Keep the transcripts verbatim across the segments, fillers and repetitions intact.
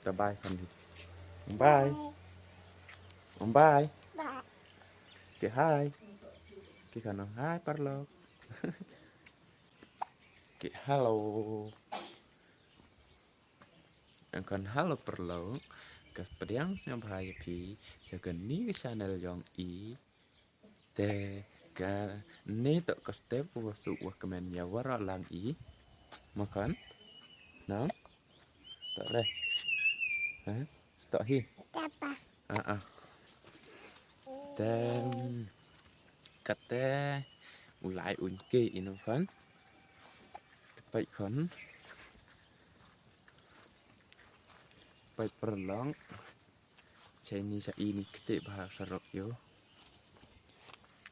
Ta bye khun hi. Bye. Bye. Ki hi. Ki khun hi paralok. Ki hello. Khun hello paralok. Ka pdiang sngewbha ïa phi sha kane ka channel jong i. Te kane to ka step wa suk wa kmen ïa waroh lang i. Ma khun. Nang. To re. Ha? To hi. Ah ah. Te kate u lai un ke i nong khun. Te pait khun. Pait paralok. Chai ni cha i ni kte bha sarok ïo.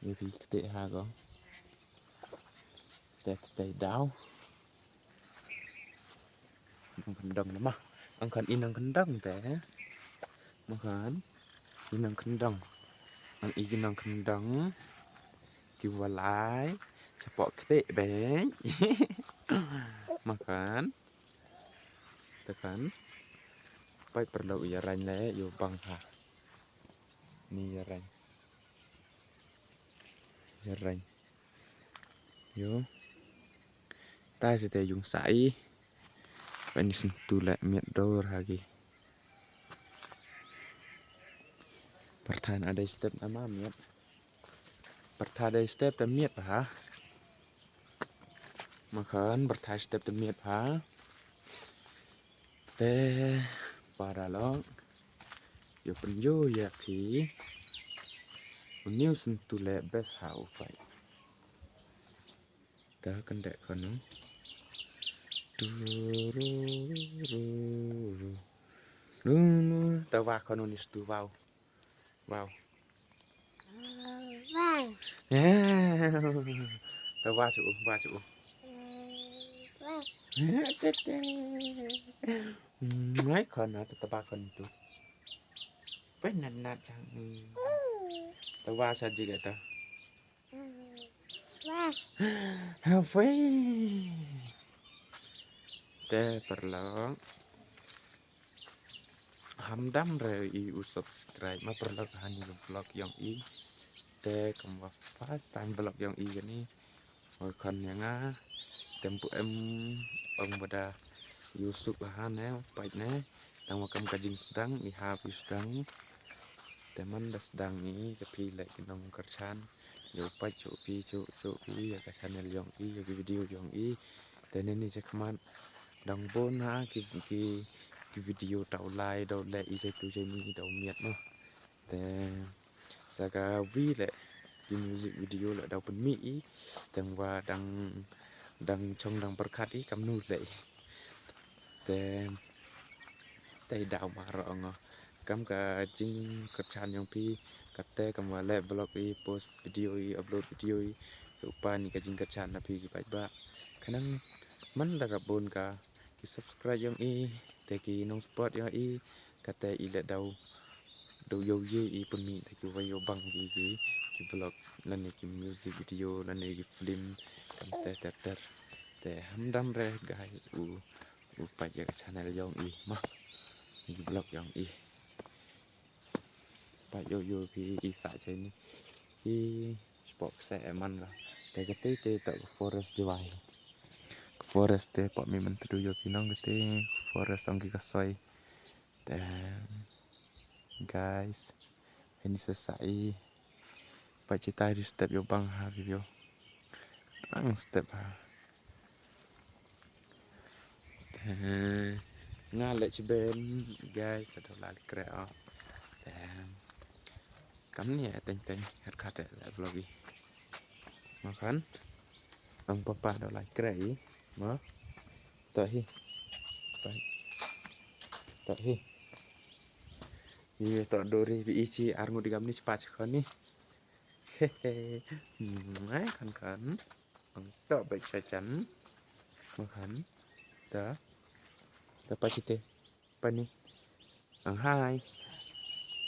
Ïo phi kte ha go. Te te daw. Nang khyndong na ma. Ang khun i nang khyndong te. Ma khun i nang khyndong. Ang i ki nang khyndong. Ki walai. Chapoh kte be. Ma khun. Te khun. Pait paralok ïa rang le ïa bang ha. Ni ïa rang. Ïa rang. Ïo. Tai sa te yung sa i. Pait ni sngewthuh le miat dor ha ki. Pyrthan adai step na ma miat. Pyrtha dei step te miat bha. Ma khun pyrtha step te miat bha. Te paralok. Ïa pynïoh ïa phi. U niu sngewthuh le best ha u pait. Te kan dek khun u. Tu ru ru ru. Ru ru. Te wa khun u ni stu wow. Wow. Wow. Te wa chu u, wa chu u. Wow. Te te. Ngai khun na te te wa khun tu. Pe nat nat chang. Te wa cha ji ga ta. Wow. Ha wei. Te paralok. Hamdam re i u subscribe ma paralok ha ni vlog yong i. Te kam wa first time vlog yong i kani. Oi khun ïa nga. Tem pu em ong bada ïu suk ha ne pait ne. Tang wa kam ka jingsdang i ha pi sdang. Te man da sdang i ka phi le ki nong kyrchan. Ïa u pait chu phi chu chu phi ïa ka channel yong i ïa ki video yong i. Te ne ni che khmat dang bun ha ki ki ki video tau lai dau le i che tu che ni dau miat no. Te sa ka wi le ki music video le dau pynmih i tang wa dang dang chong dang pyrkhat i kam nu le i. Te te dau ma ro ngo kam ka jingkyrchan yong phi kate kam wa le vlog i post video i upload video i u pa ni ka jingkyrchan na phi ki paidbah. Khnang man da rap bun ka ki subscribe yong i te ki nong support yong i kate i le dau dau ïoh ïoh i pynmih te ki wa ïoh bang ki ki ki vlog lane ki music video lane ki film kam te ter ter te hamdam re guys u u pait ïa ka channel yong i ma ki vlog yong i. Pait ïoh ïoh ki i sa chai ni i spok se man la te ka te te ta forest jwai forest te pok mi man tu ïoh ki nong te forest ong ki ka soi te guys. Ini sesai. Pachitai di step ïoh bang ha video. Ang step ha. Te nga le chiben guys ta dola kre o. Te kam ni teng teng her khat le vlog i. Ma khun ang papa dola kre i ma. To hi. To hi. Ni to dori bi ichi ar ngut digam ni chpa chkhon ni. Hehe. Mai khun khun. Ang to bai chachan. Ma khun. Ta. Ta pa chite. Pani. Ang hai.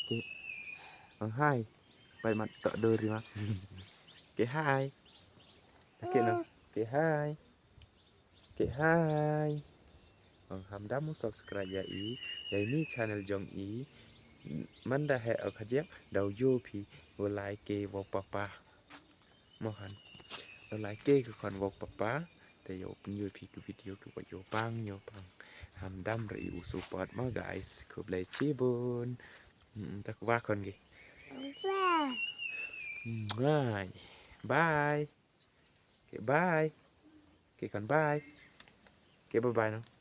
Ki. Ang hai. Pai mat to dori ma. Ki hai. Ki no. Ki hai. Ki hai. Ang hamdam u subscribe ya i. Ïa ini channel jong i, man da heh o khajek, daw ïoh phi u like wa papa. Mo khan. U like ka khon wa papa. Te ïoh pynïoh phi ki video ki wa ïoh pang ïoh pang. Ham dam re i u support mo guys. Khublei chibun. Hmm, tak wa khon ki. Bye. Bye. Okay, bye. Okay, khon bye. Okay, bye bye no.